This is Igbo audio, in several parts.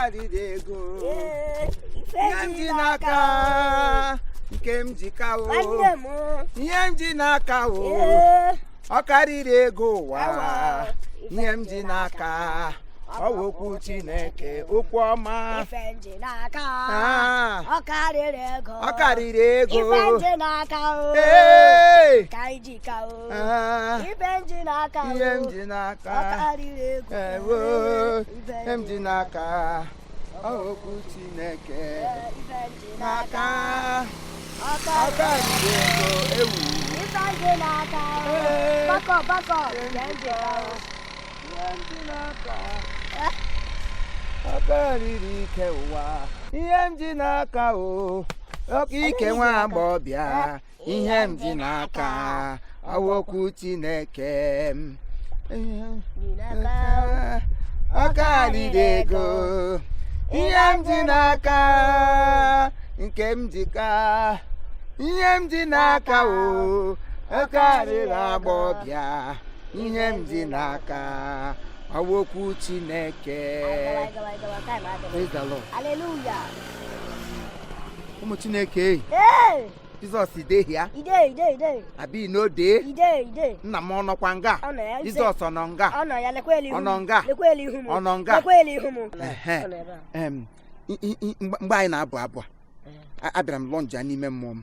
Karịrị ego. Ee, ife Ihe m ji n'aka nke m ji ka o. Nwanne m. Ihe m ji n'aka o. Ee. Ọ karịrị ego ụwa. Awa. Ihe m ji n'aka ọ wụ okwu Chineke, okwu ọma. Ife m ji n'aka. Ah. Ọ karịrị ego. Ọ karịrị ego. Ife m ji n'aka o. Ee. Ka anyị ji ka o. Ah. Ife m ji n'aka o. Ihe m ji n'aka. Ọ karịrị ego. Ewo. Ife Ihe m ji n'aka ọ wụ okwu Chineke. Ife m ji n'aka. N'aka. Ọ Ọ karịrị ego ewu. Ife m ji n'aka o. Ee. Bakọ bakọ. Ife m ji n'aka o. Ihe m ji n'aka ọ karịrị ike ụwa. Ihe m ji n'aka o oke ike nwa agbọbịa. Ihe m ji n'aka ọ wụ okwu Chineke m. Ihe m N'aka. Ọ karịrị ego. Ihe m ji n'aka nke m ji ka ihe m ji n'aka o ọ karịrị agbọbịa. Ihe m ji n'aka ọ wụ okwu Chineke. Gawa, gawa, gawa, time adịghị. Praise the Lord. Hallelujah. Ụmụ Chineke. Hey! Jizọs dey here. E dey, e dey, e dey. Abi no dey? E dey, e dey. Nna m, ọ nọkwa nga? Ọ nọ ya, ise. Jizọs ọ nọ nga? Ọ nọ ya, lekwa elu ihu Ọ m. nọ nga? Lekwa elu ihu m. Ọ nọ nga? Lekwa elu ihu m. Ehe. Ọ nọ ebe a. Mgbe anyị na-abụ abụ a, abịara m lọnja n'ime mmụọ m,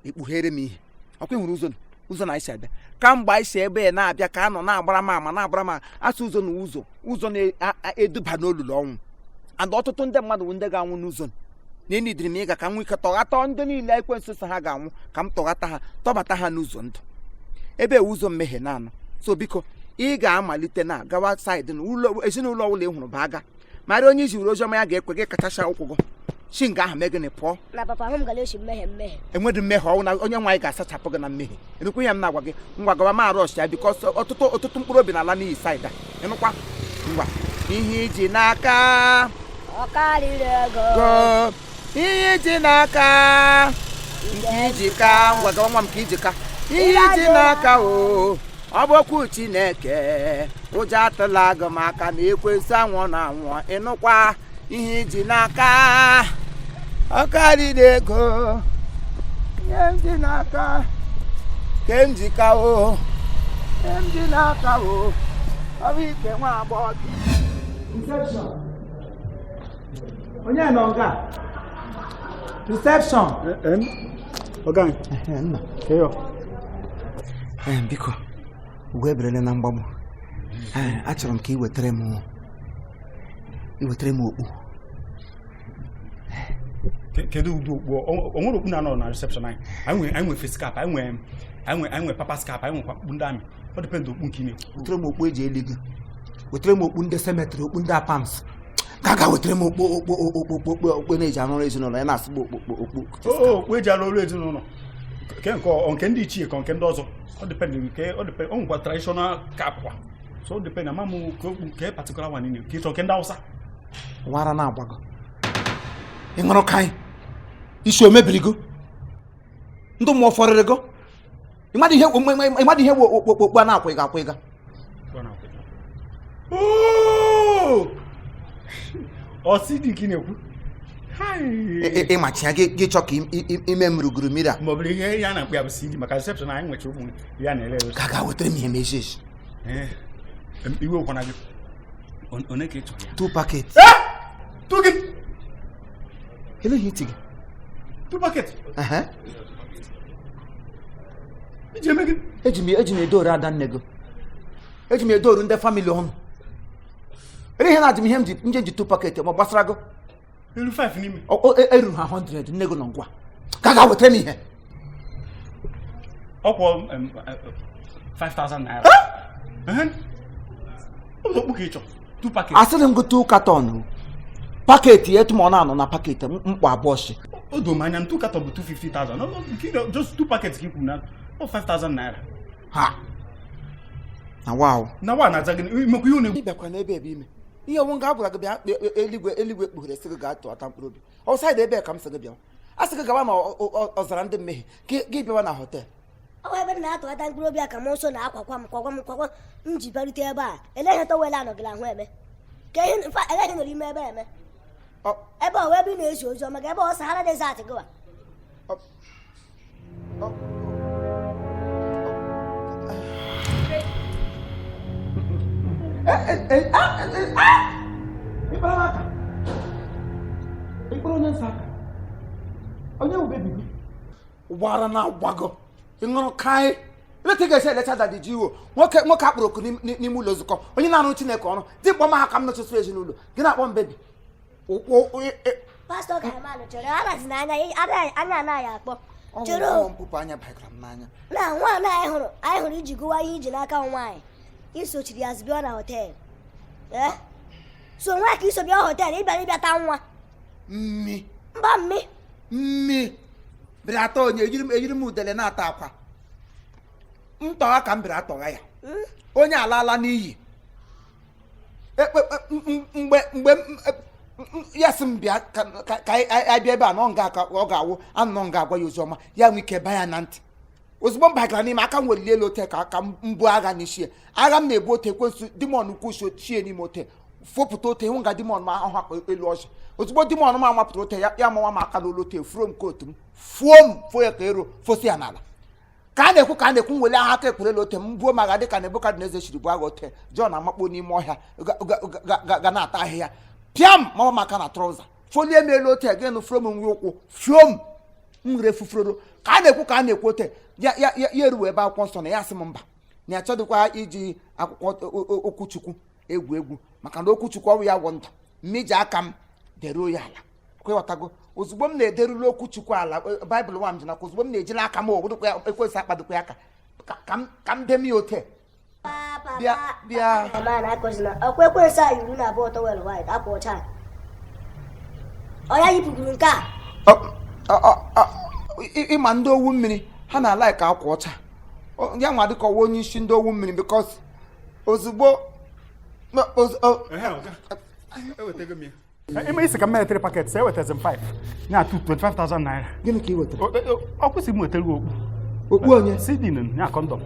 ekpughere m ihe. Ọkwa ị hụrụ ụzọ ụzọ na anyị si abịa kamgbe anyị si ebe a na-abịa, ka a nọ na-agbara m ama, na-agbara m ama, asụ ụzọ na ụzọ ụzọ na-eduba n'olulu ọnwụ, and ọtụtụ ndị mmadụ bụ ndị ga-anwụ n'ụzọ na enidiri m ịga ka m nwee ike tọghata ndị niile ekwensu sị ha ga-anwụ, ka m tọghata ha, tọbata ha n'ụzọ ndụ, ebe ewu ụzọ mmehie na-anọ. So biko, ị ga-amalite na gawa side na ụlọ ezinụlọ ọbụla ị hụrụ bụ aga mara onye iji were oziọma ya ga-ekwe gị kachacha ụkwụ gị chi nga ahụ mee gịnị, pụọ. Na papa hụ m gara esi mmehie mmehie. Enwedị mmehie ọnwụ na onye nwaanyị ga-asachapụ gị na mmehie. Ịnụkwa ihe m na-agwa gị? Ngwa, gawa ma rush ya, because ọtụtụ ọtụtụ mkpụrụ obi na-ala n'iyi side a. Ịnụkwa? Ngwa, ihe iji n'aka Ọ karịrị ego. Go ihe iji n'aka nke iji ka. Ngwa, gawa nwa m, ka iji ka ihe iji n'aka o ọ bụ okwu Chineke. Ụjọ atụla gị maka na ekwensu anwụọ na anwụọ. Ịnụkwa? Ihe iji n'aka ọ karịrị ego. Ihe m ji n'aka ke m ji ka o ihe m ji n'aka o ọ bụ ike nwa agbọghọ. Reception, onye nọ nga reception? Ọ̀gá anyị, Nna. keyo. Ee, biko, ugo eberele na mgbagbu. Ee, achọrọ m ka ị wetara m okpu. Kedu ụdị okpu? O nwere okpu na-anọ na reception anyị. Anyị nwere face cap, anyị nwere papas cap, anyị nwekwa okpu ndị amị. Ọ depend okpu nke ị na-ekwu. Wetara m okpu eji eli gị. Wetara m okpu ndị cemetery, okpu ndị apams ka ga wetara m okpu okpu okpu okpu okpu okpu na-eji arụ ọrụ ezinụlọ ya na-asụgbu okpu okpu okpu. O okpu eji arụ ọrụ ezinụlọ. Nke ọ nke ndị ichie ka nke ndị ọzọ. Ọ depend nke ọ depend, o nwekwa traditional cap kwa. So ọ depend, ama m ka okpu nke particular one ị na-ekwu. Ka ị chọrọ nke ndị Hausa. Wara na-agbago ị ṅụrụ ka anyị isi o mebirigo ndụ mmụọ fọrịrịgo. Ịmadụ ihe bụ okpu okpu a na-akwịga akwịga. Ọ na-akwụ. Oh! Ọ si dị nke ị na-ekwu. Hai! Ịmachi ya gị, gị chọ ka ime m ruguru mmiri a. Ma ọ bụrụ ihe ya na-akpụ ya bụ CD maka reception anyị nwecha ụmụ ya na-ere ere. Ka ga wetara m ihe m echi echi. Ee, iwe kwana gị. One ka ị chọrọ ya? Two packet. Two gị? Ele ihe iti gị. Two packet. Ehe. Iji eme gị? Eji m edoru ada nne gị, eji m edoru ndị family ọnụ. Ele ihe na-ajụ m ihe m ji nje ji two packet ma gbasara gị? Elu 5 n'ime. Eruru ha 100. Nne gị nọ ngwa ka ga wetara m ihe. Ọkwọ 5000 naira. Ehe. Ọ bụ okpu ka ị chọrọ. Two packet. Asịrị m gị two carton, packet ya etu ma ọ na-anọ na packet mkpọ abụọ shi. O doo m anya, two carton bụ 250,000. No, no, nke just two packets ka i kwuru na ọ 5000 naira. Ha na wow. Na wa na-aza gị imekwa ihe ọ na-ekwu. Ị bịakwa n'ebe ebe ime ihe ọnwụ nga a gwara gị bịa eluigwe eluigwe kpughere sị gị gaa tụọta mkpụrụ obi. Ọsaịdị ebe ka m sị gị bịa, a sị gị gawa na ọzara ndị mmehie, ka gị bịawa na hotel. Ọ bụ ebe m na-atụghata mkpụrụ obi a ka m nsọ na-akwakwa m kwakwa m kwakwa m ji bịarute ebe a. Eleghị towel anọgịla ahụ eme ka ihe mfa eleghị nọrọ ime ebe a eme. Ebe ọ wee ebe ị na-ezi ozi ọma gị, ebe ọ Sahara Desert gịwa. Ịkpara m aka, ịkpara onye nsọ aka, onye wụ baby gị gbara na agbago ịṅụrụ kaị eleta ga-esi elecha Daddy G.O, nwoke nwoke akpọrọ oku n'ime ụlọ nzukọ, onye na-arụ Chineke ọrụ dị mkpọ ma ha ka m nọchisi ezinụlọ gị na-akpọ m baby. Pastọ Kaimanụ chere arazi n'anya anya anaghị akpọ chere. Ọnwụ mpụpụ anya bagara m n'anya. Na nwaanyị anyị hụrụ iji gụwa ihe iji n'aka nwaanyị isochiri ya zibịa na hotel, ee, so nwa ka iso bịa hotel ịbịara ịbịa taa nwa. Mmi. Mba, mmi. Mmi bịara atọ onye ejiri m udele na-ata akwa ntọgha ka m bịara atọgha ya. Onye alaala n'iyi. Mgbe ya sị m bịa ka anyị bịa ebe a nọ nga ka ọ ga-awụ anọ nga agwa ya ozi ọma, ya nwee ike ba ya na ntị. Ozugbo m bagara n'ime aka m weliri elu ote ka m buo agha n'isi ya. Agha m na-ebu ote ekwensu demon ukwu chie n'ime ote fopụta ote hụ nga demon ma ahụ akpa elu ọchị. Ozugbo demon m amapụtara ote ya, ya amawa m aka n'olu ote, fuo m kootu m, fuo m fuo ya ka ero fosi ya n'ala. Ka a na-ekwu nwele agha aka ekwere elu ote m buo m agha dịka Nebukadneza siri buo agha ote Jọn amakpo n'ime ọhịa ga na-ata ahịhịa. Pịam mawa m aka na trouser, folie m elu ote gị nụ, fuo m nwe ụkwụ, fuo m m were fufuroro. Ka a na-ekwu ote ya ya ya ya eruwe ebe akwụkwọ nsọ na ya asị m mba, na ya achọdịkwa iji akwụkwọ okwuchukwu egwu egwu, maka na okwuchukwu ọwụ ya wụ ndụ mmiji aka m deruo ya ala. Kwịghọtago? Ozugbo m na-ederulu okwuchukwu ala, baịbụl nwa m ji nakwa, ozugbo m na-ejila aka m ogbudokwa ya ekwesị akpadokwa ya aka ka m demi ya ote. Bịa bịa. Ma na akụzi na ọkwa ekwensu a yiri na abụọ towel white akwa ọcha ọ ya yipụguru nke a. Ịma ndị owu mmiri ha na-ala ka akwa ọcha. Ya nwa dịka ọwa onye isi ndị owu mmiri because ozugbo Ehe, ọga. Ewetego m ya. Ime isi ka m mere 3 packets, ewetazi m 5. Ya 25,000 naira. Gịnị ka ị wetara? Ọ kwụsị m wetara gị okpu. Okpu onye? CD nụ, ya condom.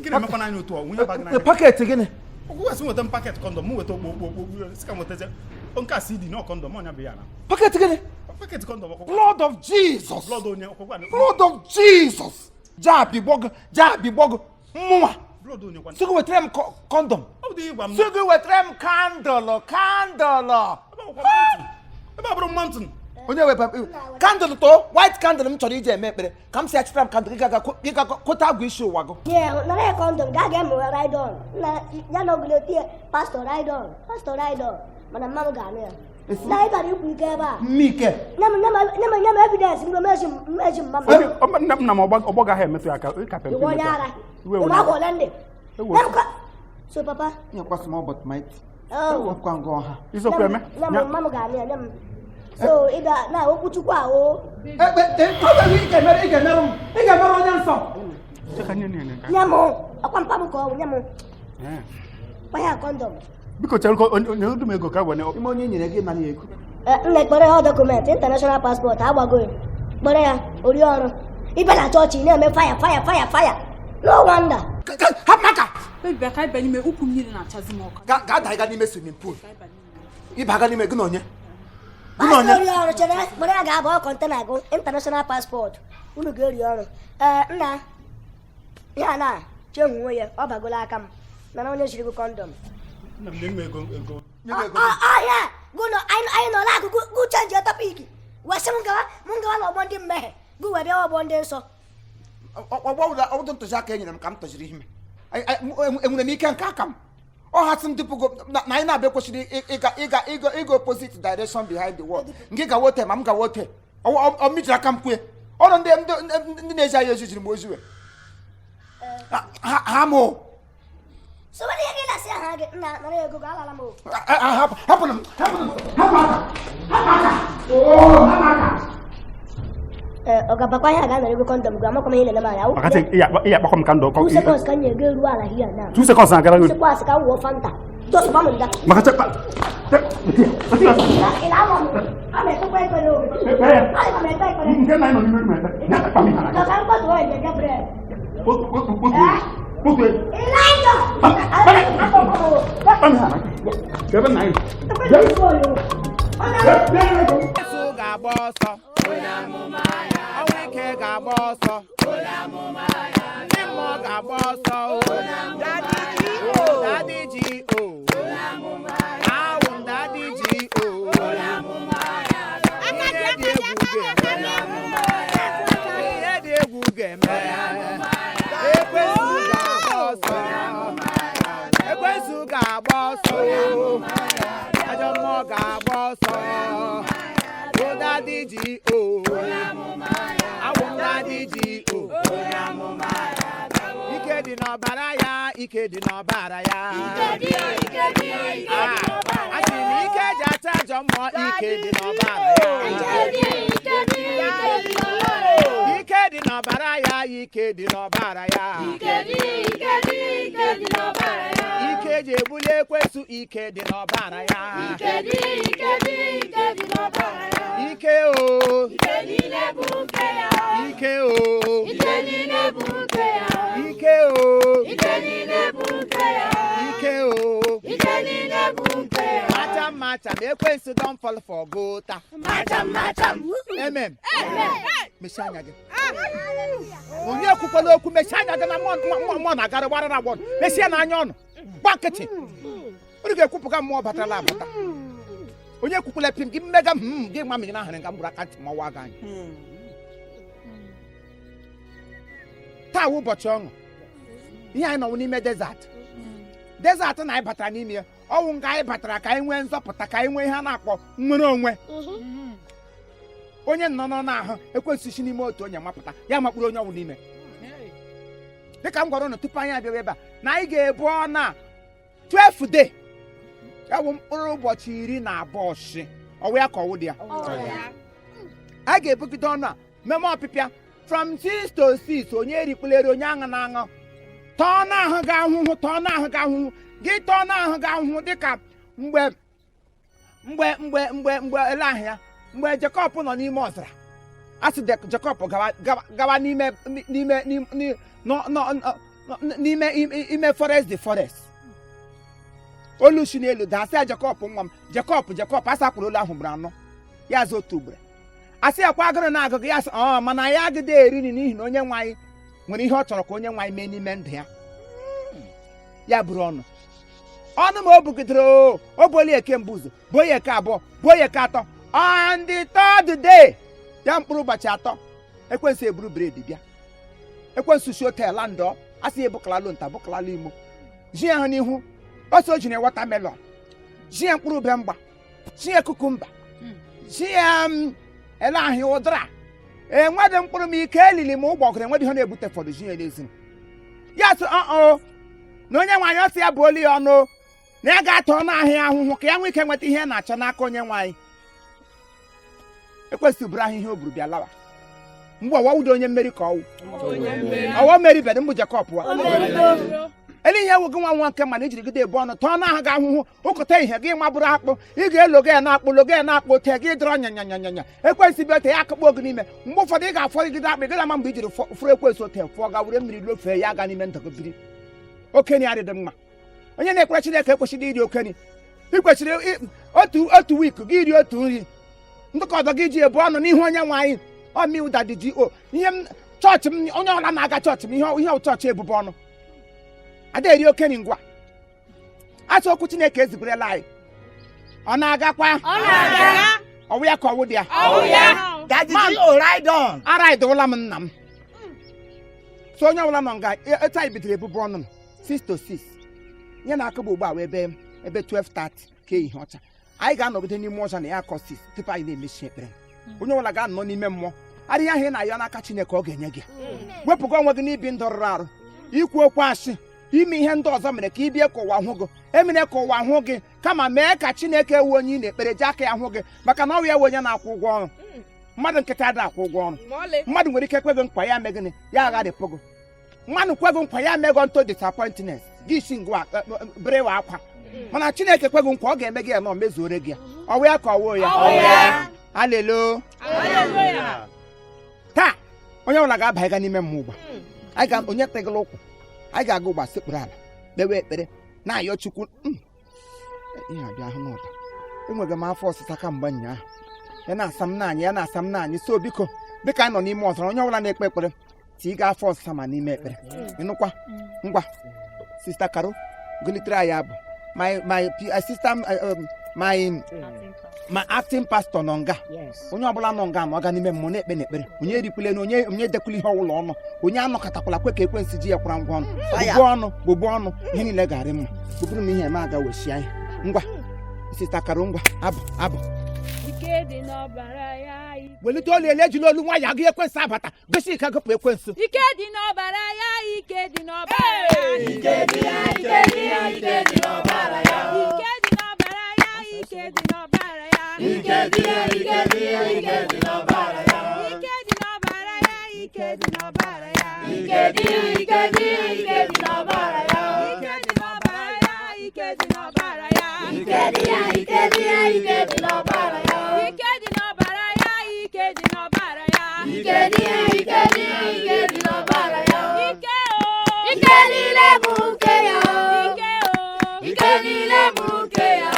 Gịnị emekwa n'anya otu ọ? Nwunye bag n'anya. Packet gịnị? Okwu wesị nweta m packet condom, m weta okpu okpu okpu okpu, sị ka m wetazie. Nke a CD na condom, ọnya bụ ya na. Packet gịnị? Packet condom ọkwụkwọ. Blood of Jesus! Blood onye ọkwụkwọ. Blood of Jesus! Jaabi gbọgụ, jaabi gbọgụ mmụnwa. Blood onye kwanụ? Sị gị wetara m condom. Ọ bụ dị ịgwa m. Sị gị wetara m candle, candle. Ebe akwụkwọ mountain. Ebe a bụrụ mountain. Onye weba candle to white candle m chọrọ iji eme ekpere ka m si achịtara m candle gị ga kweta agwa isi ụwa gụ. Nye nara ya condom gaa ga emeghe ride on na ya na ogolo tie pastor ride on, pastor ride on, mana mma m ga-anụ ya na ị bara ikwu ike ebe a. Mmike. Nye m evidence mgbe mmeji mma m. Nna m na m ọgbọ gaghị emetụ ya aka ịka pempe. Iwe onye ara. Iwe Iwe onye akwa ole ndị? Ewo. Nye m so papa. Nyekwa small but mighty. Oh. Ọkwa ngọ ọha. Izokwu eme. Nye m mma m ga-anụ ya, nye m so ịbịa na okwuchukwu ahụ. Ekpe ị ga-emerụ m, ị ga-emerụ onye nsọ. Cheka nye nye nye. Nye m ọkwa mpa m ka ọ bụ nye m kwa ya condom. Biko chere ka onye udu m ego ka wene. Ime onye nyere gị nara ya ego. Nna ekpere ya document international passport agbago ya kpọrọ ya ori ọrụ ịbịa na chọọchị na-eme fire fire fire fire, no wonder. Hapụ aka. Baby, bịa ka anyị banye n'ime, ụkwụ m niile na-achazi m ọkụ. Gaa daga n'ime swimming pool. Ka anyị banye n'ime. Ịbaga n'ime gị na onye gị na Pastor onye? Ori ọrụ chere kpọrọ ya ga-abụ container gụ international passport unu ga-eri ọrụ. Ee, nna ya na chehuo ya ọ bagola aka m nana onye jiri gị condom. Nna m nye m ego ego. Nye m ego. Ọhịa gụ nọ anyị nọ n'akụkụ gụ change topic wee sị m gawa n'ọgbọ ndị mmehie gụ wee bịa ọgbọ ndị nsọ. Ọgbọdụ ntụziaka e nyere m ka m tọziri ime. Enwere m ike nke aka m ọ hasị m dịpụgo na anyị na-abịa kwesịrị ịga opposite direction behind the wall nke gawa ote ma m gawa ote ọ mijiri aka m kwue ọrụ ndị na-eji anyị ozi jiri m ozi we ha mụ. So nwere ihe gị na-asị aha gị nna nara ego gị alala m o. Hapụrụ m, hapụrụ m, hapụ aka, hapụ aka, oo, hapụ aka. Ee, ọ ga-abakwa ihe a ga-anara ego condom gị amakwa m ihe na-eme m anya. Maka ị ya akpakọ m ka ndụ. 2 seconds ka m nyere gị eruo ala here now. 2 seconds na-agara gị. Sịkwa asị ka m wụọ Fanta just gwa m nga. Maka che Ị na-anwa m a na-ekpekwa ekpere o, ana m ekpe ekpere. Nke na anyị nọ n'ime room ebe ya akpa m ihe Ka m kpọtụọ ya Gabriel. Kpotu kpotu kpotu kpotu. Elijah! Kpa m ihe. Ebe na anyị. Ekpere. Yesu ga-agba ọsọ, ọnwụ ike ga-agba ọsọ, ndị mmụọ ga-agba ọsọ o. Daddy G.O. Daddy G.O. Awụ m Daddy G.O. Ihe dị egwu ga-eme. Ihe dị egwu ga-eme. Ekwensu ga-agba ọsọ. Ekwensu ga-agba ọsọ o. Ajọ mmụọ ga-agba ọsọ. O Daddy G.O. Awụ m Daddy G.O. Ike dị n'ọbara ya, ike dị n'ọbara ya. Ah, asị m ike eji ata ajọ mmụọ, ike dị n'ọbara ya. Ike dị n'ọbara ya, ike dị n'ọbara ya. Ike eji ebuli ekwensu, ike dị n'ọbara ya. Ike o, ike o, ike o, ike o. Macham macham, ekwensu don fall for gutter. Amen. Mechie anya gị. Onye ekwukwala okwu, mechie anya gị na mmụọ mmụọ mmụọ na-agara gbara agbọ. Mechie n'anya ọnụ. Gba nkịtị. Unu ga-ekwupụga mmụọ batara abata. Onye ekwukwala pim gị mmega m gị nwa mmiri na ahụrụ nga m gburu aka ntị mawa gị anya. Taa wụ ụbọchị ọṅụ. Ihe anyị nọwụ n'ime desert. Desert na anyị batara n'ime ya. Ọwụ nga anyị batara ka anyị nwee nzọpụta, ka anyị nwee ihe a na-akpọ nnwere onwe. Onye nọ nọ n'ahụ ekwensu si n'ime otu onye mapụta ya makpụrụ onye ọwụ n'ime. Dịka m gwara unu tupu anyị abịawa ebe a na anyị ga-ebu ọnụ a 12 day, ya bụ mkpụrụ ụbọchị 12 shi ọwụ ya ka ọwụ dị ya. A ga-ebugide ọnụ a meme ọpịpịa from 6 to 6. Onye erikwuleri, onye aṅụ na aṅụ, tọọ n'ahụ gị ahụhụ, tọọ n'ahụ gị ahụhụ gị, tọọ n'ahụ gị ahụhụ, dịka mgbe ele ahụ ya, mgbe Jekọb nọ n'ime ọzara, a sị Jekọb gawa gawa gawa n'ime n'ime n'ime nọ- nọ- nọ- n'ime ime forest, the forest. Olu si n'elu daa sị ya, "Jekọb nwa m, Jekọb, Jekọb." Asa kwuru olu ahụ ugboro anọ, ya azụ otu ugboro. Asị ya kwa agụrụ na-agụ gị, ya sị ọ mana ya agịdị eri nri, n'ihi na onye nwe anyị nwere ihe ọ chọrọ ka onye nwe anyị mee n'ime ndụ ya. Ya buru ọnụ ọnụ ma o bugidere o o buola eke mbụ ụzọ, buo ya eke abụọ, buo ya eke atọ. On the third day, ya mkpụrụ ụbọchị atọ, ekwensu eburu bread bịa. Ekwensu si hotel ndọ, asị ya ebụkalala nta bụkalala imo ji ya hụ n'ihu ọsọ. O jiri watermelon ji ya, mkpụrụ ube mgba ji ya, cucumber ji ya, ele ahịa ụdara enwedị mkpụrụ m ike elili ma ụgbọgụrụ enwedị ihe na-ebute fọdụ ji ya n'ezi ya. Sị ọ na onye nwaanyị ọsị ya bụ olu ya ọnụ na ya ga-atọ ọnụ ahịa ahụhụ ka ya nwee ike nweta ihe na-achọ n'aka onye nwaanyị. Ekwesị buru ahụ ihe o buru bịa lawa. Mgbe ọwa wudo onye mmeri ka ọwụ ọwọ meribedị mbụ Jekọb wa ele ihe wụ gị nwa nwa nke mana ijiri gide ebu ọnụ tọọ n'ahụ gị ahụhụ ụkọta ihe gị mabụrụ akpụ ị ga-elo gị ya na-akpụ logo ya na-akpụ ote gị dọrọ nyanyanyanya. Ekwensị bịa ote ya akụkpọ gị n'ime. Mgbe ụfọdụ ị ga-afọgide akpụ, ị gaghị ama mgbe ijiri fụrụ ekwensị ote fụọ ga were mmiri lofee ya ga n'ime ndụ gị biri. Okenye adịdị mma. Onye na-ekwere Chineke ekwesịrị iri okenye. Ị kwesịrị otu otu week gị iri otu nri ndụkọ ọzọ gị ji ebu ọnụ n'ihu onye nwe anyị. Ọmiụda dị ji o ihe m chọọchị m, onye ọbụla na-aga chọọchị m, ihe ihe chọọchị ebube ọnụ ada eri okenye. Ngwa, asị okwu Chineke ezigberela anyị, ọ na-agakwa. Ọ na-aga. Ọwụ ya ka ọwụ dị ya. Ọwụ ya. Daddy Man. G.O. ride on. Ara ịdụwụla m nna m so onye ọbụla nọ nga etu anyị bidoro ebube ọnụ m 6 to 6 ihe na-akụgba ugbu a wee ebe ebe 12:30 ka ehihie ọcha. Anyị ga-anọgide n'ime ọcha na ya akọ 6 tupu anyị na-emechi ekpere. Onye ọbụla ga-anọ n'ime mmụọ arịa ahụ ị na-ayọ n'aka Chineke, ọ ga-enye gị. Wepụga onwe gị n'ibi ndụ rụrụ arụ, ikwu okwu asị, ime ihe ndị ọzọ mere ka ị bie ka ụwa hụ gị. Emere ka ụwa hụ gị, kama mee ka Chineke wu onye ị na-ekpere ji aka ya hụ gị, maka na ọ ya wu onye na-akwụ ụgwọ ọrụ. Mmadụ nkịtị adịghị akwụ ụgwọ ọrụ. Mmadụ nwere ike kwe gị nkwa, ya mee gịnị? Ya agharịpụ gị. Mmadụ kwe gị nkwa, ya mee gị ntụ disappointment gị si ngwa berewa akwa. Mana Chineke kwe gị nkwa, ọ ga-eme gị ya na o mezuore gị ya. Ọwụ ya ka ọwụ ya. Alelo. Taa onye ọbụla ga-abanye n'ime mmụọ ugbu a. Anyị ga onye tegala ụkwụ, anyị ga-aga ụgba sekpuru ala kpewe ekpere na-ayọ Chukwu. Ihe abịa ahụ n'ụda. Enweghị m afọ ọsịsa kamgbe ụnyaahụ. Ya na-asa m n'anya, ya na-asa m n'anya. So biko, dịka anyị nọ n'ime ọzara, onye ọbụla na-ekpe ekpere tiga afọ ọsịsa ma n'ime ekpere. Ịnụkwa? Ngwa, Sister Karo, gụlitere anyị abụ. My my sister, my my acting pastor nọ nga. Onye ọbụla nọ nga nọ ga n'ime mmụọ na-ekpe n'ekpere. Onye erikwule na onye onye dekwula ihe ọbụla ọnụ. Onye anọkọtakwala kwe ka ekwensu ji ya kwara ngwa ọnụ. Gbugbu ọnụ, gbugbu ọnụ, ihe niile ga-arị mma. Bụbụrụ m ihe eme aga wechie ihe. Ngwa, Sister Karo, ngwa, abụ abụ. Ike dị n'ọbara ya. Welite olu elu, ejila olu nwayọ agụ ekwensu abata. Gosi ike gụpụ ekwensu. Ike dị n'ọbara ya, ike dị n'ọbara ya. Ike dị ya, ike dị ya, ike dị n'ọbara ya. Ike dị n'ọbara ya, ike dị n'ọbara ya. Ike dị ya, ike dị ya, ike dị n'ọbara ya. Ike dị n'ọbara ya, ike dị n'ọbara ya. Ike dị ya, ike dị ya, ike dị n'ọbara ya. Ike dị n'ọbara ya, ike dị n'ọbara ya. Ike dị ya, ike dị ya, ike dị n'ọbara ya. Ike dị n'ọbara ya, ike dị n'ọbara ya. Ike dị ya, ike dị ya, ike dị n'ọbara ya. Ike o. Ike niile bụ nke ya. Ike o. Ike niile bụ nke ya.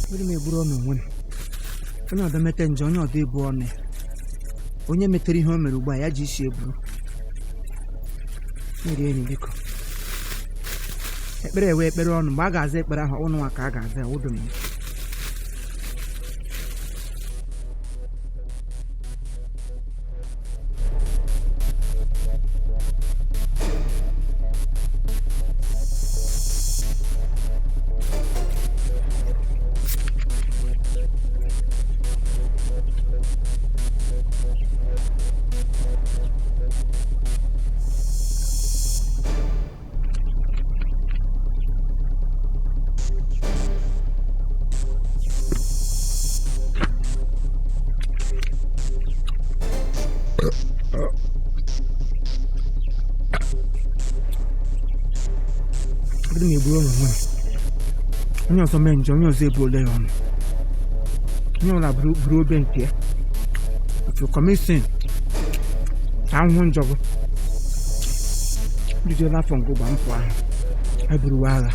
Mmiri m egburu ọnụ onwe m. Onye ọdọ mete njọ, onye ọdọ ebu ọnụ ya. Onye metere ihe o mere ugbu a, ya ji isi eburu. Mmiri enyi, biko, ekpere ewe ekpere ọnụ. Mgbe a ga-aza ekpere ahụ, ụnụ nwa ka a ga-aza ya. Ụdụ m. Ekpere m egburu ọnụ onwe m. Onye ọzọ mee njọ, onye ọzọ ebuola ya ọnụ. Onye ọbụla buru buru obe nke ya. If you commit sin, ka ahụhụ njọ gị. Bidola afọ nke ụgba mpụ ahụ eburuwa agha.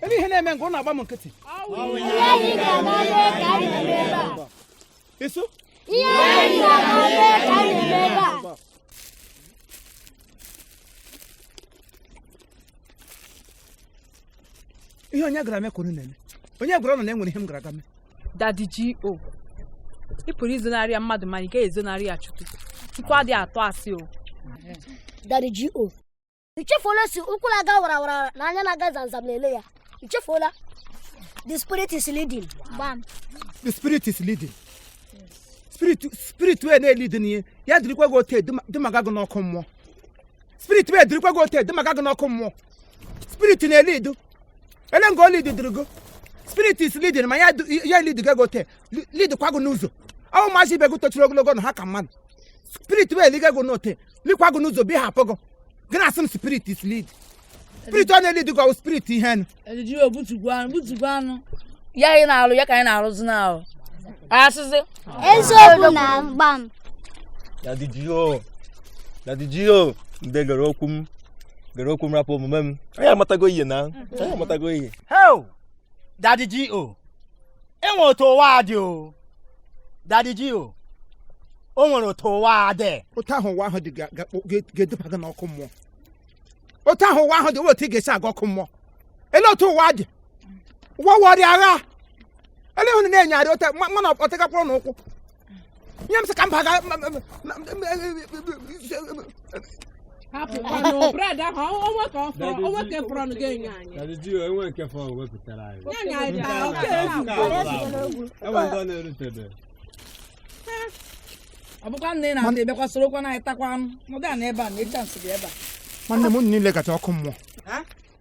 Ebe ihe na-eme nke ụnụ agba m nkịtị. Ihe anyị ga-aga mee ka anyị na-eme ebe a. Isu. Ihe anyị ga-aga mee ka anyị na-eme ebe a. Ihe onye gara mee ka unu na-eme. Onye gwara ụnụ na enwere ihe m gara aga mee? Daddy G.O. Ị pụrụ izonarị ya mmadụ, mana ị gaghị ezonarị ya Chukwu. Chukwu adịghị atụ asị o. Daddy G.O. Ichefuola si ụkwụ na-aga warawara na anya na-aga zamzam na-ele ya. Ichefuola? The spirit is leading. Gbam. The spirit is leading. Spirit, spirit wee na-elead n'ihe ya dịrịkwa gị otu edumaga gị n'ọkụ mmụọ. Spirit wee dịrịkwa gị otu edumaga gị n'ọkụ mmụọ. Spirit na-elead. Ele nga o lead dịrị gị. Spirit is leading, ma ya ya lead gị otu lead kwa gị n'ụzọ. Ọ maazị ibe gị tochiri ogologo na ha ka mmadụ. Spirit wee liga gị n'ote likwa gị n'ụzọ bi hapụ gị. Gị na-asị m spirit is lead. Spirit ọ na-eli dịka ọ spirit ihe nụ. Ejiji o butukwa anụ, butukwa anụ. Ya anyị na-alụ ya ka anyị na-arụzi na ahụ. Asịsị. Eziokwu na gbam. Daddy G.O. Daddy G.O. Ndị gere okwu m, gere okwu m, rapụ omume m. Anyị amatago ihe na anyị amatago ihe. Heo! Daddy G.O. Enwe otu ụwa a dị o. Daddy G.O. O nwere otu ụwa a dị. Otu ahụ ụwa ahụ dị ga-eduba gị n'ọkụ mmụọ. Otu ahụ ụwa ahụ dị, otu ị ga-esi aga ọkụ mmụọ. Ele otu ụwa dị, ụwa wọrị agha. Ele hụ na na-enyegharị ote mana ọtịgakwụrụ n'ụkwụ nye m sị ka m baga. Hapụ kwanụ bread ahụ, onwe ka ọ fọrọ, onwe ka fọrọ nụ ga-enye anyị. Daddy G.O. Enwe nke fọrọ wepụtara anyị. Nye anyị taa oke ezu. Enwe ndị ọ na-erutebe. Ọ bụkwa nna ị na-ata ebekwa sorokwa na anyị takwa anụ. Nọdụ a n'ebe a na chansị dị ebe a. Nwanne m, unu niile gacha ọkụ mmụọ.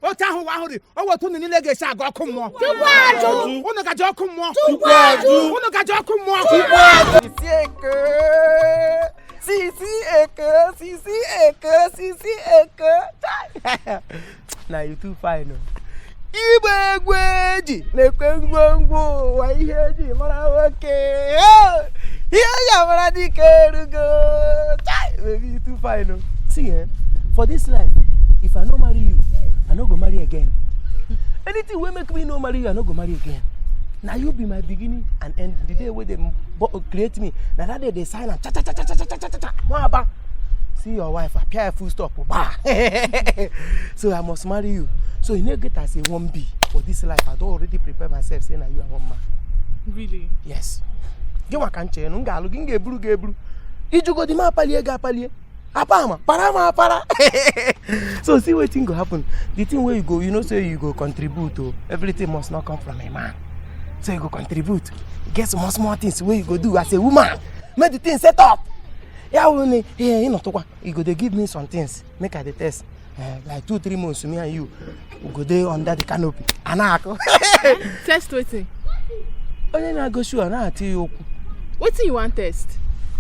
Otu ahụ ụwa ahụ dị, ọ bụ otu unu niile ga-esi aga ọkụ mmụọ. Unu gaja ọkụ mmụọ. Unu gaja ọkụ mmụọ. Sisi Eke, Sisi Eke, Sisi Eke, Sisi Eke. Na you too fine o. Igba egwu eji na-ekwe ngwongwo ụwa, ihe eji mara nwoke. Oh! Ihe eji amara dike erugo. Chai, baby, you too fine o. See eh, for this life, if I no marry you, I no go marry again. Anything wey make me no marry you, I no go marry again. Na you be my beginning and end. The day wey dem create me, na that day they sign am, cha cha cha cha cha cha cha cha cha. Nwaba, see your wife, appear, full stop, gbaa. So I must marry you. So you no get as e wan be for this life. I don already prepare myself say na you I wan marry. Really? Yes. Gị nwa ka m chere na m ga-alụ gị, m ga-eburu gị eburu ijugodi m apalie gị apalie apa ama para ma apara. So see wetin go happen. The thing wey you go, you know say you go contribute o. Everything must not come from a man, so you go contribute. E get small small things wey you go do as a woman make the thing set up. Ya wụ na ihe ịnọtụkwa, you go dey give me some things make I dey test, like 2-3 months, me and you, we go dey under the canopy a na-akụ. Test wetin? Onye na-ago shoe a na-ati ya ụkwụ. Wetin you wan test?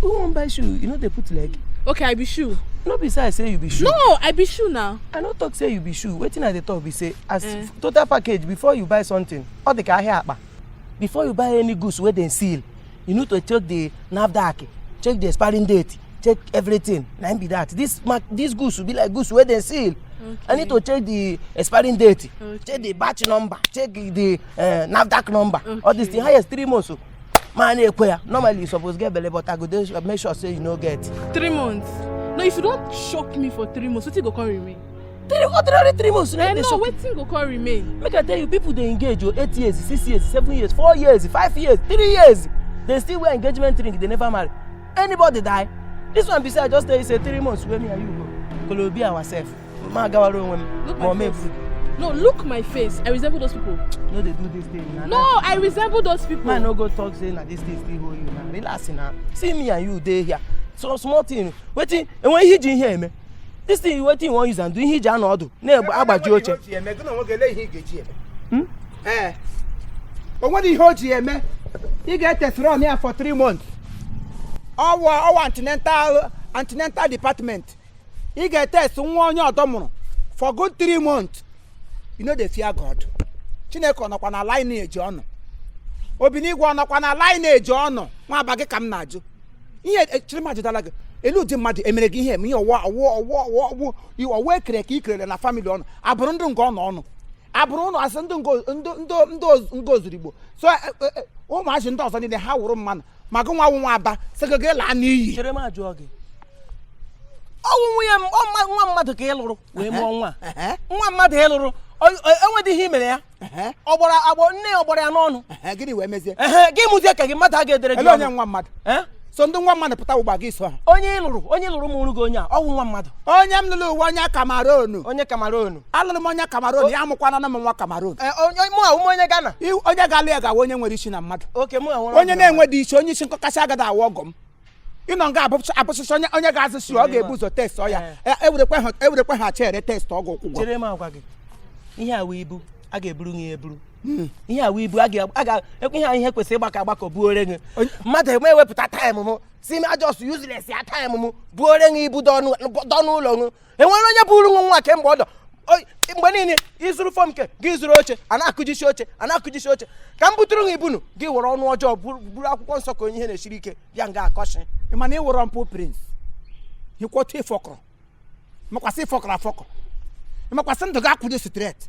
Who wan buy shoe? You no dey put leg. Okay, I be shoe. No be say I say you be shoe. No, I be shoe now. I no talk say you be shoe. Wetin I dey talk be say as Eh. total package, before you buy something, ọ dị ka ahịa akpa, before you buy any goods wey dem seal, you need to check the NAFDAC, check the expiring date, check everything. Na im be that. This goods be like goods wey dem seal. I need to check the expiring date, check the batch number, check the NAFDAC number, all this thing. Highest 3 months o ma na-ekwe ya. Normally you suppose get belle, but I go dey make sure say you no get. 3 months. No, if you don shock me for 3 months, wetin go come remain? Three, ordinary 3 months na Eh, dey no, shock. Wetin go come remain? Make I tell you, people dey engage o, 8 years, 6 years, 7 years, 4 years, 5 years, 3 years, dey still wear engagement ring, dey never marry. Anybody die? This one be say I just tell you say 3 months wey me and you go kolobi ourself, ma agawara onwe m. Look Ma ọ my ma face. eburu. No, look my face. I resemble those people. No dey do this thing na. No, I resemble those people. Man no go talk say na this thing still hold you. Na relax na. See, me and you dey here, so small thing, wetin enwe ihe iji ihe eme this thing, wetin you wan use am do? Ihe iji anọ ọdụ na-agbaji oche. O ji eme gị na onwe gị, ele ihe ị ga-eji eme? Ee, o nwere ihe o ji eme. Ị ga-etesịrị ya for 3 months. Ọwa ọwa antenatal department, ị ga-etest nwa onye ọdọ mụrụ for good 3 months. You no dey fear God. Chineke ọ nọkwa na lineage ọnụ? Obinigwe ọ nọkwa na lineage ọnụ? Nwa aba gị ka m na-ajụ ihe. Chiri m ajụdala gị, elu ụdị mmadụ emere gị ihe eme ihe ọwụ ọwụ ọwụ ọwụ ọwụ ọwụ ekere ka i kerere na family ọnụ abụrụ ndị nga ọ nọ ọnụ abụrụ ụnụ asị ndị ngo ndị ndị ndị nga ozurigbo. So ụmụazị ndị ọzọ niile ha wụrụ mmanụ, ma gị nwa wụ nwa aba sị gị gị laa n'iyi. Chere m ajụọ gị, ọnwụ nwunye m, ọ nwa mmadụ ka ị lụrụ wee mụọ nwa Ehe. nwa mmadụ ị lụrụ, enwedị ihe i mere ya? Ehe. Ọ gbara agbọ nne ya, ọ gbara ya n'ọnụ. Ehe, gịnị wee mezie? Ehe, gị mụzie ka gị mmadụ a ga-edere gị Ele onye ọnụ. nwa mmadụ? Eh? So ndị nwa mmadụ pụta ụgba gị so ha. Onye ị lụrụ, onye lụrụ mụrụ gị onye a, ọ wụ nwa mmadụ. Onye m lụrụ uwe, onye Cameroon. Onye Cameroon. Alụrụ m onye Cameroon, ya amụkwana na m nwa Cameroon. Eh, onye mụ ahụ m, onye Ghana. Onye ga-alụ ya ga-awụ onye nwere isi na mmadụ. Oke mụ ahụ. Onye na-enwedị isi, onye isi nkọkasị agaghị awụ ọgọ m. Ịnọ nga abụsịsị onye ga-azụ si ọ ga-ebu ụzọ test ọ ya. Ewerekwe ha chere test ọgụ ụkwụ. Chere m agwa gị, ihe a wụ ibu a ga-eburu gị eburu. Ihe a wụ ibu a ga a ga ekwe ihe a, ihe kwesịrị ịgbakọ agbakọ buore gị. Mmadụ eme ewepụta time m si m just useless ya, time m buore gị ibu dọ n'ụlọ gị. Enwere onye buru gị nwa kemgbe ọ dọ. Mgbe niile ịzụrụ form nke gị, zụrụ oche a na-akụjisi, oche a na-akụjisi oche. Ka m butere gị ibunu gị, were ọnụ ọjọọ buru akwụkwọ nsọ ka onye ihe na-esiri ike bịa nga akọshi. Ị ma na ị wụrọ mpụ prince hikwọta ịfọkọrọ makwasị ịfọkọrọ afọkọ, makwasị ndụ gị akwụdo straight.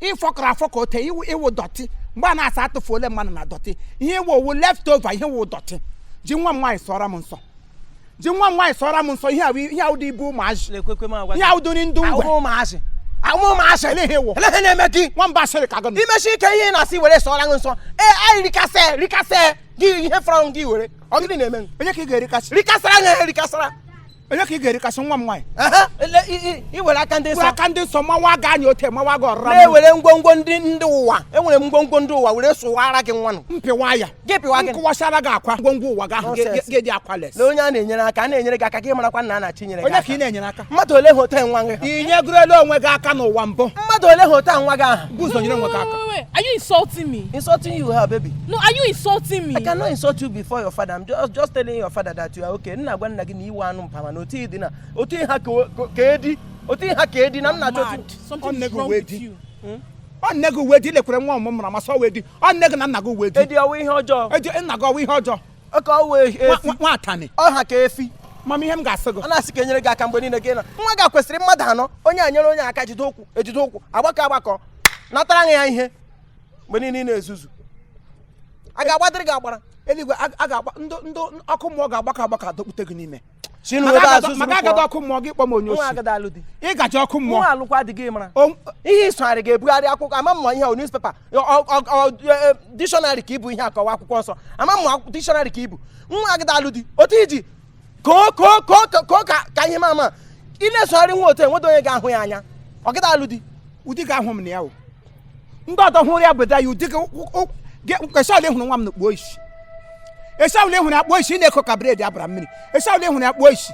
Ịfọkọrọ afọkọ ote iwu dirty. Mgbe a na-asa atụfuole mmadụ na dirty, ihe iwu owu left over, ihe wụ dirty. Ji nwa m nwaanyị sọrọ m nsọ, ji nwa m nwaanyị sọrọ m nsọ. Ihe ahụ, ihe ahụ dị ibu ụmụazị, ihe ahụ dị ndị ngwe. Ụmụazị, ụmụazị. Ele ihe wụ? Ele ihe na-eme gị? Nwamba asịrị ka gị Imesi ike ihe ị na-asị were sọọla gị nsọ. Ee, anyị rikasị rikasị gị, ihe fọrọ gị were. Ọ gịnị na-eme? Onye ka ị ga-erikasị? Rikasara gị, rikasara. Onye ka ị ga-erikasị? Nwa m nwaanyị? Ị were aka ndị were nsọ aka ndị nsọ mawa gị anya ote, mawa gị ọrụra. Na-ewere ngwongwo ndị ụwa. Enwere m ngwongwo ndị ụwa were sụwara gị nwanụ. Mpịwa ya. Gị pịwa gị. Nkụwachara gị akwa ngwongwo ụwa gị ahụ. Nonsense. Ga-eji akwa les. Na onye a na-enyere aka, a na-enyere gị aka, gị marakwa na a na-achị nyere gị Onye aka. ka ị na-enyere aka? Mmadụ ole hotel nwa gị ha? Ị nyegorela onwe gị aka n'ụwa mbụ? Mmadụ ole hotel nwa gị aha? Bụ ụzọ nyere onwe gị aka. Wait, wait, wait. Are you insulting me? Insulting you how, baby? No, are you insulting me? I cannot insult you before your father. I'm just telling your father that you are okay. Nna, gwa nna gị na iwe anụ mpama na otu ị dị na otu ha ka edi, otu ha ka edi na m na-achọ Mad. otu. Something Ọ is wrong wee with di. you. Ọ nne gị uwe di lekwere nwa ọmụmụ mụrụ amasị ọwa edi. Ọ nne gị na nna gị uwe di. Edi ọwụ ihe ọjọọ? Eji nna gị ọwa ihe ọjọọ? Oke ọwụ efi. Nwa atani. Ọha ka efi. Mama, ihe m ga-asị gị Ọ na-asị ka enyere gị aka mgbe niile. Gị na nwa gị kwesịrị mmadụ anọ, onye a nyere onye aka jide ụkwụ, ejide ụkwụ agbakọ agbakọ natara ya ihe. Mgbe niile ị na-ezuzu, a ga-agbadịrị gị agbara. Eluigwe a ga-agba ndụ ọkụ mmụọ ga-agbakọ agbakọ adọkpute gị n'ime. Sinu Maka ebe a maka zuzuru agada pụọ. ọkụ mmụọ gị kpọ m onye Nwa osi. agada alụ di. Ịgaji ọkụ mmụọ. Nwa alụkwa adịghị mara ihe ịsụgharị ga-ebugharị akwụkwọ. Ama mma ihe o newspaper, dictionary ka ibu ihe akọwa akwụkwọ nsọ. Ama mma dictionary ka ibu. Nwa agada alụ di otu iji koo koo koo koo ka ihe ma ama ị na-esogharị nwa otu enwedo onye ga-ahụ ya anya. Ọ gịda alụ di. Ụdị ga-ahụ m na ya o ndị ọdọ hụrụ ya bụ da ya ụdị gị. Esi ọla ịhụrụ nwa m na kpuo isi, esi ọla ịhụrụ ya kpuo isi, ị na-eko ka bread abara mmiri. Esi ọla ịhụrụ ya kpuo isi,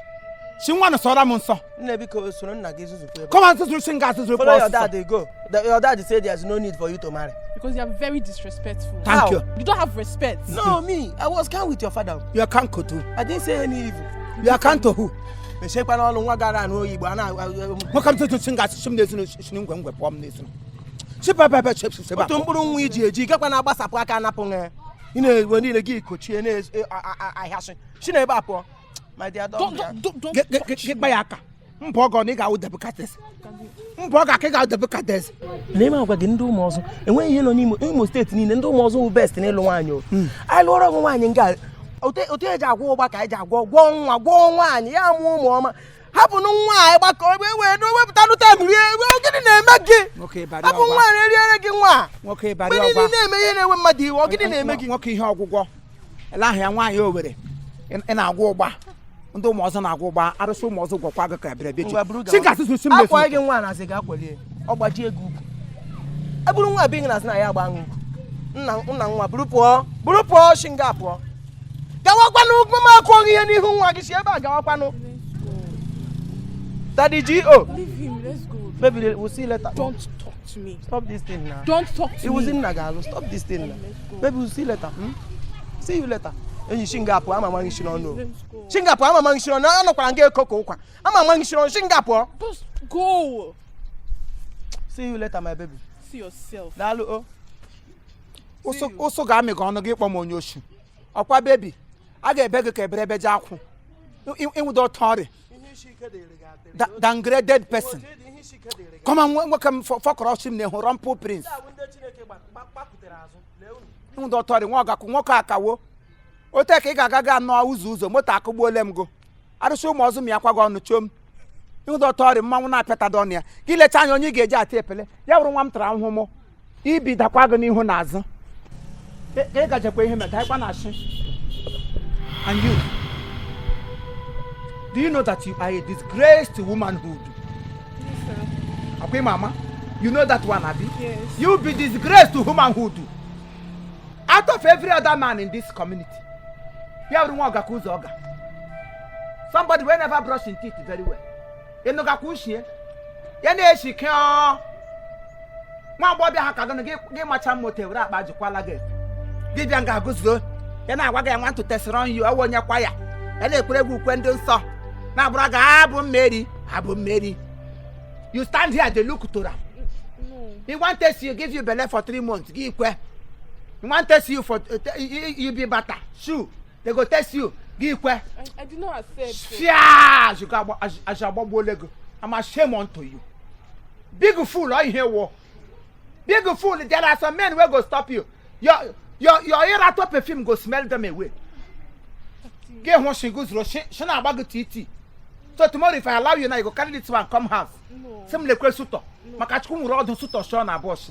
si nwa nụ sọrọ m nsọ. Nne, biko, soro nna gị zuzukwa ebe. Kọma ntụtụrụ si nga azụzụrụ. Follow your pụọ ọsịsọ. Dad go. Your dad say there's no need for you to marry. Because you are very disrespectful. Thank How? you. You don't have respect. No, me, I was kind with your father. You account to I didn't say any evil. You account to who? Mechiekwa n'ọnụ. Nwa gara anụ oyibo a na Nwoke m tụtụ si nga asụsụ m n'ezinu si ngwe ngwe pụọ m n'ezinu si pepepe si si. Otu mkpụrụ nwa iji eji gakwa na-agbasapụ aka anapụ ya. Ị na-ewe niile gị kochie na-ahịasị si na ebe a pụọ, my dear. Don't, Don't don't, don't, don't touch gị gba ya aka mbọ ọgọ na ị ga-awụ debukades mbọ ọ ga-aka ị ga-awụ debukades. Na-eme agwa gị, ndị ụmụ ọzọ enweghị ihe nọ n'Imo. Imo Steeti niile, ndị ụmụ ọzọ wụ best n'ịlụ nwaanyị o. Anyị lụọrọ ọgwụ nwaanyị nga otu eji agwọ ụgba ka anyị ji agwọ gwọọ nwa, gwọọ nwaanyị ya mụọ ụmụ ọma. Hapụnụ nwa anyị gbakọ ebe wee wepụta nụta rie. Gịnị na-eme gị? Nwoke ịbarị Hapụ ọgwa. nwa eriere gị nwa. Nwoke ịbarị Mgbe niile ọgwa. ị na-eme ihe na-ewe mmadụ iwe. Ọ gịnị na-eme gị? Nwoke ihe ọgwụgwọ ele ahụ ya nwaanyị owere ị na-agwọ ụgba, ndị ụmụ ọzọ na-agwọ ụgba, arụsị ụmụ ọzọ gwọkwa gị ka bịara bịa. Ngwa, buru echi si gawa. nga asụsụ si m Akwa n'efu gị nwa na-asị ga-akwalie ọ gbajie gị ukwu. Eburu nwa bi gị na-asị na ya agba aṅụ ukwu. Nna nna nwa, buru pụọ, buru pụọ, shi nga pụọ, gawakwanụ. Mama, akụọghị ihe n'ihu nwa gị. Si ebe a gawakwanụ. Daddy G.O. Leave him. Let's go. Baby, we'll see you later. Don't talk to me. Stop this thing now. Don't talk to Iwuzi me. nna ga-alụ. Stop this thing now. Let's go. Baby, we'll see you later, See you later. Enyi, shi nga pụọ. Ama amaghị shi n'ọnụ o. Let's go. Shi nga pụọ. Ama amaghị shi n'ọnụ. Anọkwara nga eko ka ụkwa. Ama amaghị shi n'ọnụ. Shi nga pụọ. Just go. See you later, my baby. See yourself. Daalụ o. Ụsụ ụsụ ga-amị gị ọnụ gị kpọ m onye oshi. Ọkwa baby, a ga-ebe gị ka eberebe ji akwụ ịnwụdo ọtọ ọrịa. Downgraded person. Kọma nwoke m fọkọrọ ọchị m na-ehụ rọmpụ prince ịnwụdo ọtọ ọrịa. Nwa ọgakwu nwoke akawo ote ka ị ga-aga ga nọọ ụzọ ụzọ moto akụgbuole m go arụsị ụmụ ọzọ m ya kwa gị ọnụ chom ịnwụdo ọtọ ọrịa mmanwụ na-apịatado ọnụ ya gị lecha anya onye ị ga-eji ata epele ya bụrụ nwa m tara ahụhụ mụ ibi dakwa gị n'ihu na azụ ka ị gajekwa ihe meta ịkwa na ashị. And you, do you know that you are a disgrace to womanhood? Yes, sir. Akwa mama, you know that one, abi? Yes. You be disgrace to womanhood. Out of every other man in this community, ya bụrụ nwa ọga ka ụzọ ọga, somebody wey never brush him teeth very well, ịnụgakwa ushie ya na-eshi ke ọ nwa agbọghọbịa ha ka gịnị gị macha moto were akpa jikwala gị efe gị bịa nga agụzuo ya na-agwa gị nwa ntụtesịrị ọnyị ọwụ onye kwa ya ya na-ekwere gị ukwe ndị nsọ na-agbara gị abụ mmeri abụ mmeri. You stand here dey look to am. He wan test you, give you belle for 3 months, gị kwe. He wan test you for you be bata shoe, they go test you, gị kwe. I did not accept. Fia aji agbagbuola ego. I'm ashamed unto you. Big fool ọ ihe wụ. Big fool, there are some men wey go stop you. Your irato perfume go smell them away. Gị hụ shingu zuru shi na-agba gị titi. So tomorrow, if I allow you now, you go carry this one come house. No. Sị m lekwe sutọ maka Chukwu nwere ọdụ sutọ shọ na bọs.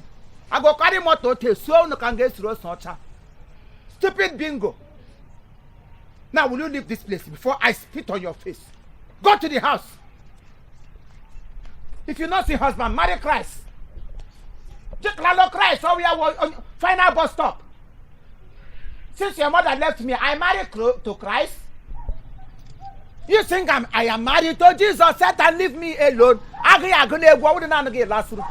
I go carry moto ote suo unu ka m ga-esuru ose ọcha. Stupid bingo. Now, will you leave this place before I spit on your face? Go to the house. If you not see husband, marry Christ. Jiklalo Christ, oh, we are on final bus stop. Since your mother left me, I marry to Christ. You think I am married to Jesus? Satan, leave me alone. Agị agụ na-egwu ọ bụrụ na anaghị lasụrụ.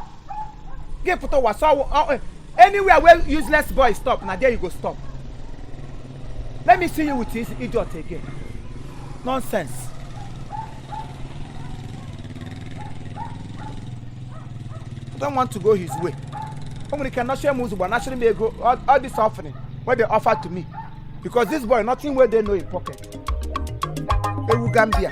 Gị pụta ụwa sọ anywhere where useless boy stop, na there you go stop. Let me see you with this idiot again. Nonsense. I don't want to go his way. O nwere ike nọchie m ozugbo nachiri m ego all this offering wey dey offer to me, because this boy, nothing wey dey know in pocket. Ewu Gambia.